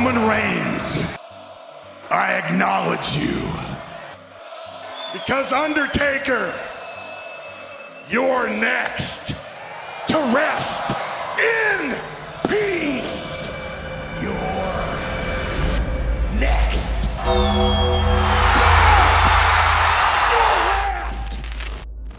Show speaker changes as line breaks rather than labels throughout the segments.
Roman Reigns, I acknowledge you. Because Undertaker, you're next to rest in peace. You're next. You're last.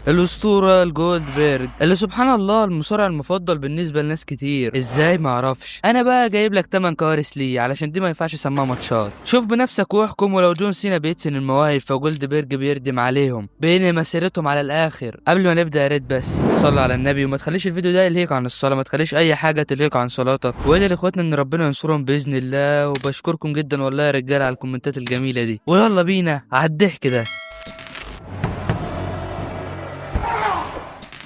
الأسطورة الجولدبرج، اللي سبحان الله المصارع المفضل بالنسبة لناس كتير، ازاي معرفش. انا بقى جايب لك 8 كوارث ليه، علشان دي ما ينفعش اسميها ماتشات. شوف بنفسك واحكم. ولو جون سينا بيدفن المواهب فجولدبرج بيردم عليهم، بينهي مسيرتهم على الاخر. قبل ما نبدا يا ريت بس صلي على النبي، وما تخليش الفيديو ده يلهيك عن الصلاه، ما تخليش اي حاجه تلهيك عن صلاتك، وادعي لاخواتنا ان ربنا ينصرهم باذن الله. وبشكركم جدا والله يا رجاله على الكومنتات الجميله دي، ويلا بينا على الضحك ده.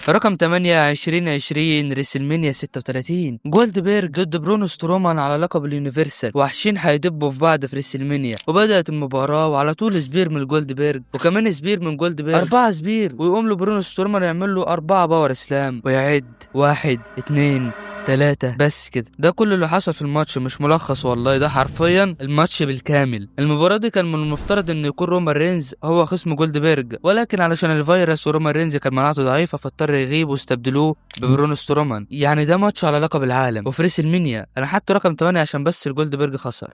رقم 8 2020 ريسلمانيا 36، جولدبرج ضد برونو سترومان على لقب ال Universal. وحشين هيدبوا في بعض في ريسلمانيا. وبدأت المباراة وعلى طول spear من جولدبرج، وكمان spear من جولدبرج، 4 spear، ويقوم له برونو سترومان يعمل له 4 power slam، ويعد 1 2 3 بس كده. ده كل اللي حصل في الماتش، مش ملخص والله، ده حرفيا الماتش بالكامل. المباراة دي كان من المفترض ان يكون رومان رينز هو خصم جولدبرج، ولكن علشان الفيروس ورومان رينز كان مناعته ضعيفة فاضطر يغيب واستبدلوه ببرونو سترومان. يعني ده ماتش على لقب العالم وفي ريسلمانيا. انا حاطط رقم 8 عشان بس الجولدبرج خسر.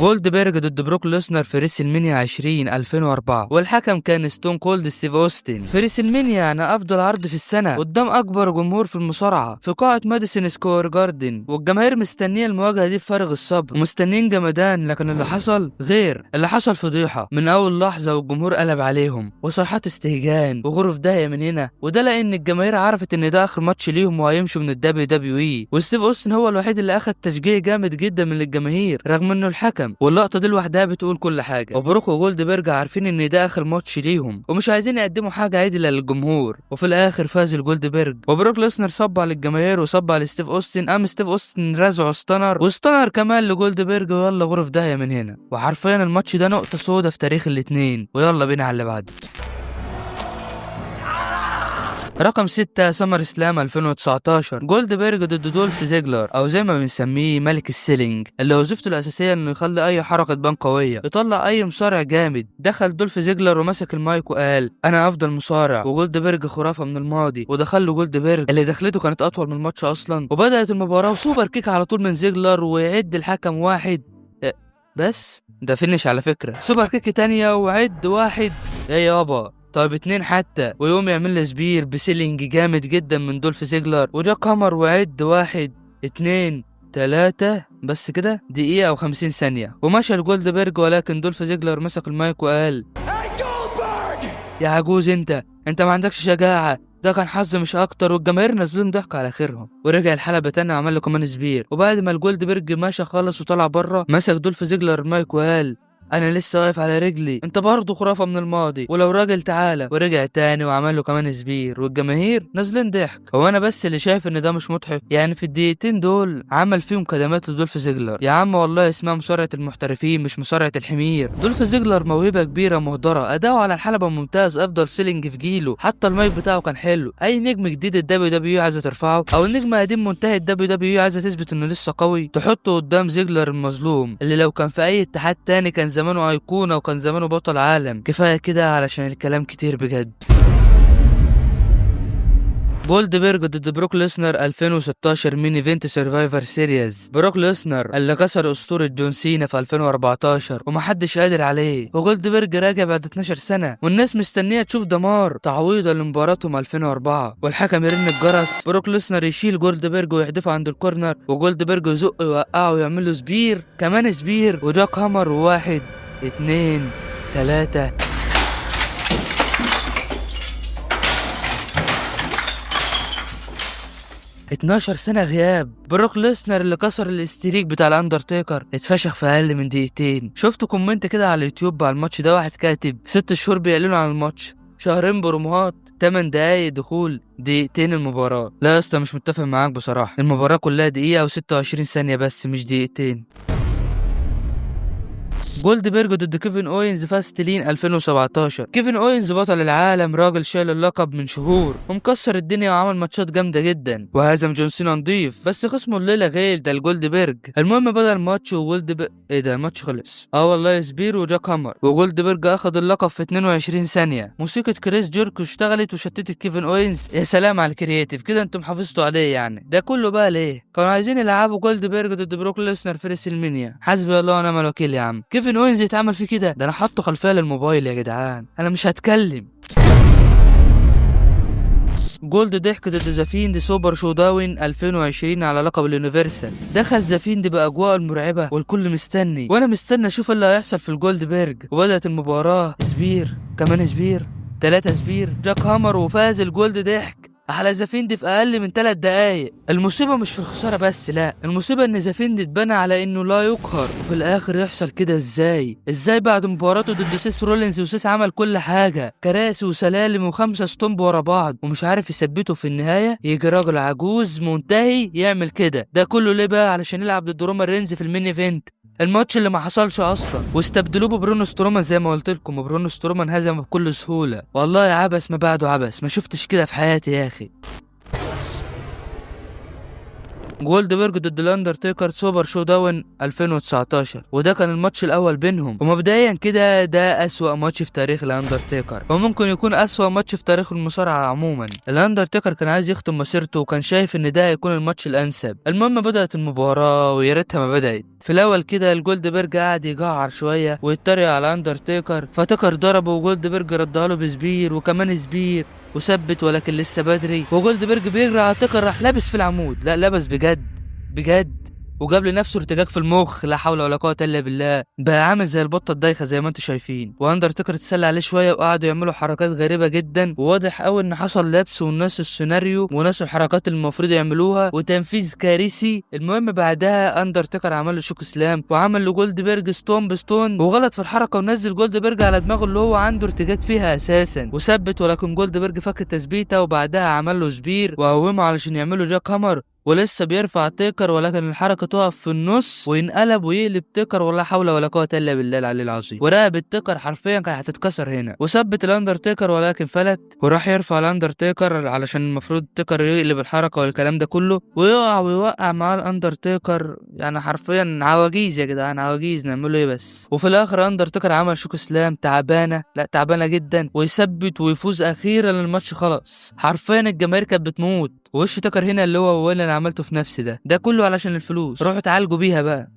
جولدبرج ضد بروك ليسنر في ريسلمانيا 20 2004، والحكم كان ستون كولد ستيف اوستن. في ريسلمانيا يعني افضل عرض في السنه قدام اكبر جمهور في المصارعه في قاعه ماديسون سكوير جاردن، والجماهير مستنيه المواجهه دي بفارغ الصبر ومستنيين جمدان. لكن اللي حصل غير، اللي حصل فضيحه من اول لحظه، والجمهور قلب عليهم وصيحات استهجان وغرف داهيه من هنا، وده لان الجماهير عرفت ان ده اخر ماتش ليهم وهيمشوا من الدبليو دبليو اي. وستيف اوستن هو الوحيد اللي اخد تشجيع جامد جدا من الجماهير رغم انه الحكم، واللقطة دي لوحدها بتقول كل حاجة. وبروك وجولدبرج عارفين ان ده اخر ماتش ليهم ومش عايزين يقدموا حاجة عدلة للجمهور، وفي الاخر فاز الجولدبرج. وبروك ليسنر صب على الجماهير وصب على ستيف اوستن، قام ستيف اوستن رزعه stunner و stunner كمان لجولدبرج، ويلا غرف داهية من هنا. وحرفيا الماتش ده نقطة سودة في تاريخ الاتنين. ويلا بينا على اللي بعده. رقم 6 سمر سلام 2019، جولدبرج ضد دولف زيجلر، او زي ما بنسميه ملك ال selling، اللي وظيفته الاساسيه انه يخلي اي حركه تبان قويه، يطلع اي مصارع جامد. دخل دولف زيجلر ومسك المايك وقال انا افضل مصارع وجولدبرج خرافه من الماضي، ودخل له جولدبرج اللي دخلته كانت اطول من الماتش اصلا. وبدات المباراه و super kick على طول من زيجلر، ويعد الحكم 1 بس ده finish على فكره. super kick تانية وعد 1، ايه يابا طيب 2 حتى، ويقوم يعمل له spear ب selling جامد جدا من دولف زيجلر و jackhammer، وعد 1 2 3 بس كده، دقيقة و50 ثانية. ومشى لجولدبرج، ولكن دولف زيجلر مسك المايك وقال
Hey Goldberg!
يا عجوز انت ما عندكش شجاعة، ده كان حظ مش اكتر. والجماهير نازلين ضحك على خيرهم. ورجع الحلبة تاني وعمل له كمان spear. وبعد ما الجولدبرج مشى خالص وطلع بره، مسك دولف زيجلر المايك وقال انا لسه واقف على رجلي، انت برضه خرافه من الماضي، ولو راجل تعالى. ورجع تاني وعمل له كمان spear، والجماهير نازلين ضحك. هو انا بس اللي شايف ان ده مش مضحك؟ يعني في الدقيقتين دول عمل فيهم كدمات لدولف زيجلر. يا عم والله اسمها مصارعه المحترفين مش مصارعه الحمير. دولف زيجلر موهبه كبيره مهدره، اداؤه على الحلبه ممتاز، افضل selling في جيله، حتى المايك بتاعه كان حلو. اي نجم جديد الدبليو دبليو عايزه ترفعه، او نجم قديم منتهي الدبليو دبليو عايزه تثبت انه لسه قوي، تحطه قدام زيجلر المظلوم اللي لو كان في اي اتحاد تاني كان زمانه أيقونة وكان زمانه بطل عالم. كفاية كده علشان الكلام كتير بجد. جولدبرج ضد بروك ليسنر 2016 main event Survivor Series. بروك ليسنر اللي كسر اسطوره جون سينا في 2014 ومحدش قادر عليه، وجولدبرج راجع بعد 12 سنه والناس مستنيه تشوف دمار تعويضه لمباراتهم 2004. والحكم يرن الجرس، بروك ليسنر يشيل جولدبرج ويحدفه عند ال corner، وجولدبرج يزق ويوقعه ويعمل له spear كمان spear و jackhammer، 1 2 3. 12 سنة غياب. بروك ليسنر اللي كسر ال streak بتاع الاندرتيكر اتفشخ في اقل من دقيقتين. شفت comment كده على اليوتيوب على الماتش ده، واحد كاتب 6 شهور بيعلنوا عن الماتش، شهرين بروموهات، 8 دقايق دخول، دقيقتين المباراة. لا يا اسطى مش متفق معاك بصراحة، المباراة كلها دقيقة و26 ثانية بس مش دقيقتين. جولدبرج ضد كيفن اوينز فاستلين 2017. كيفن اوينز بطل العالم، راجل شايل اللقب من شهور ومكسر الدنيا وعمل ماتشات جامدة جدا وهزم جون سينا نضيف، بس خصمه الليلة غير ده الجولدبرج. المهم بدا الماتش وجولدبرج ايه ده الماتش خلص، والله spear و jackhammer، وجولدبرج اخذ اللقب في 22 ثانية. موسيقى كريس جيركو اشتغلت وشتتت كيفن اوينز. يا سلام على ال creative كده، انتم حافظتوا عليه يعني. ده كله بقى ليه؟ كانوا عايزين يلعبوا جولدبرج ضد بروك ليسنر في ريسلمانيا. حسبي الله ونعم الوكيل يا عم، كيفن اوينز يتعمل فيه كده؟ ده انا حاطه خلفية للموبايل يا جدعان، انا مش هتكلم. جولد ضحك ضد ذا فيند Super ShowDown 2020 على لقب ال Universal. دخل ذا فيند باجواء المرعبة والكل مستني، وانا مستني اشوف اللي هيحصل في الجولدبرج. وبدات المباراة، spear كمان spear، 3 spear، jackhammer، وفاز الجولد ضحك على ذا فيند في اقل من 3 دقايق. المصيبة مش في الخسارة بس، لا، المصيبة ان ذا فيند اتبنى على انه لا يقهر، وفي الاخر يحصل كده. ازاي بعد مباراته ضد سيس رولينز، وسيس عمل كل حاجة، كراسي وسلالم و5 stomp ورا بعض، ومش عارف يثبته في النهاية، يجي راجل عجوز منتهي يعمل كده. ده كله ليه بقى؟ علشان يلعب ضد رومان رينز في ال main event، الماتش اللي ما حصلش اصلا، واستبدلوه ببرونو سترومان زي ما قلت لكم، وبرونو سترومان هزم بكل سهولة. والله عبس ما بعده عبس، ما شفتش كده في حياتي يا اخي. جولدبرج ضد الاندرتيكر Super ShowDown 2019، وده كان الماتش الاول بينهم، ومبدئيا كده ده اسوأ ماتش في تاريخ الاندرتيكر، وممكن يكون اسوأ ماتش في تاريخ المصارعة عموما. الاندرتيكر كان عايز يختم مسيرته، وكان شايف ان ده هيكون الماتش الانسب. المهم بدأت المباراة، ويا ريتها ما بدأت. في الاول كده الجولدبرج قعد يجعر شوية ويتريق على اندرتيكر، فتيكر ضربه وجولدبرج ردها له ب spear وكمان spear وثبت، ولكن لسه بدري. وجولدبرج بيجري على تيكر، راح لابس في العمود، لا لبس بجد بجد، وجاب لنفسه ارتجاج في المخ، لا حول ولا قوة الا بالله، بقى عامل زي البطة الدايخه زي ما انتم شايفين. واندرتيكر اتسلى عليه شوية وقعدوا يعملوا حركات غريبة جدا، وواضح قوي ان حصل لبس والناس السيناريو وناس الحركات اللي المفروض يعملوها، وتنفيذ كارثي. المهم بعدها اندرتيكر عمل له chokeslam وعمل له جولدبرج tombstone، وغلط في الحركة ونزل جولدبرج على دماغه اللي هو عنده ارتجاج فيها اساسا، وثبت، ولكن جولدبرج فك التثبيته، وبعدها عمل له spear وقومه علشان يعملوا jackhammer، ولسه بيرفع تيكر، ولكن الحركة تقف في النص وينقلب ويقلب تيكر، ولا حول ولا قوة الا بالله العلي العظيم. ورقبه تيكر حرفيا كانت هتتكسر هنا، وثبت الاندرتيكر ولكن فلت، وراح يرفع الاندرتيكر علشان المفروض تيكر يقلب الحركة والكلام ده كله، ويقع ويوقع معاه الاندرتيكر. يعني حرفيا عواجيز يا جدعان، عواجيز، نعمله ايه بس. وفي الاخر اندرتيكر عمل chokeslam تعبانة، لا تعبانة جدا، ويثبت ويفوز اخيرا الماتش. خلاص حرفيا الجماهير كانت بتموت، وش تكر هنا اللي هو اللي انا عملته في نفسي ده كله علشان الفلوس، روحوا تعالجوا بيها بقى.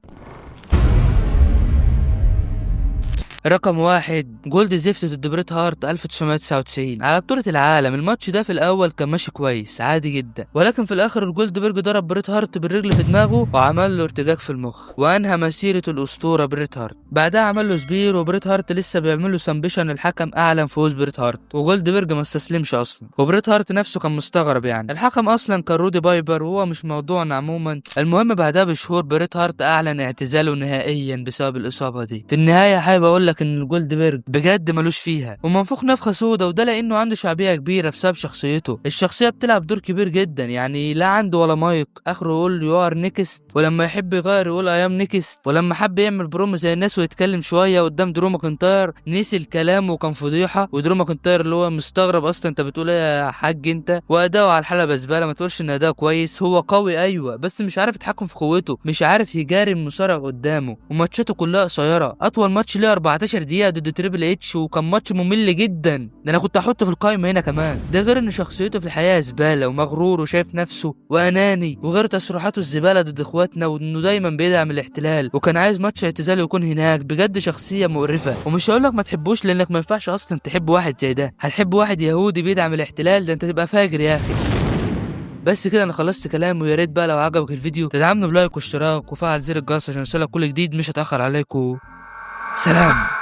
رقم 1، جولد زفت ضد بريت هارت 1999 على بطولة العالم. الماتش ده في الأول كان ماشي كويس عادي جدا، ولكن في الآخر الجولدبرج ضرب بريت هارت بالرجل في دماغه وعمل له ارتجاج في المخ، وأنهى مسيرة الأسطورة بريت هارت. بعدها عمل له spear، وبريت هارت لسه بيعمل له submission. الحكم أعلن فوز بريت هارت، وجولدبرج ما استسلمش أصلا، وبريت هارت نفسه كان مستغرب يعني. الحكم أصلا كان رودي بايبر وهو مش موضوعنا عموما. المهم بعدها بشهور بريت هارت أعلن اعتزاله نهائيا بسبب الإصابة دي. في النهاية حابب أقول لك ان الجولدبرج بجد ملوش فيها، ومنفوخ نفخه سودا، وده لانه عنده شعبية كبيرة بسبب شخصيته. الشخصية بتلعب دور كبير جدا، يعني لا عنده ولا مايك، اخره يقول you are next، ولما يحب يغير يقول I am next، ولما حب يعمل برومو زي الناس ويتكلم شوية قدام درو ماكنتاير نسي الكلام وكان فضيحة، ودرو ماكنتاير اللي هو مستغرب اصلا انت بتقول ايه يا حاج انت. واداؤه على الحلبة زبالة، ما تقولش ان اداؤه كويس، هو قوي ايوه بس مش عارف يتحكم في قوته، مش عارف يجاري المصارع قدامه، وماتشاته كلها قصيرة. اطول ماتش ليه 14 دقيقة ضد تريبل اتش، وكان ماتش ممل جدا، ده انا كنت احطه في القائمة هنا كمان. ده غير ان شخصيته في الحقيقة زبالة ومغرور وشايف نفسه واناني، وغير تصريحاته الزبالة ضد اخواتنا، وانه دايما بيدعم الاحتلال، وكان عايز ماتش اعتزال يكون هناك. بجد شخصية مقرفة، ومش هقول لك ما تحبوش لانك ما ينفعش اصلا تحب واحد زي ده. هتحب واحد يهودي بيدعم الاحتلال؟ ده انت تبقى فاجر يا اخي. بس كده انا خلصت كلام، ويا ريت بقى لو عجبك الفيديو تدعمنا ب like واشتراك وفعل زر الجرس عشان يوصلك كل جديد. مش هتاخر عليكم، سلام.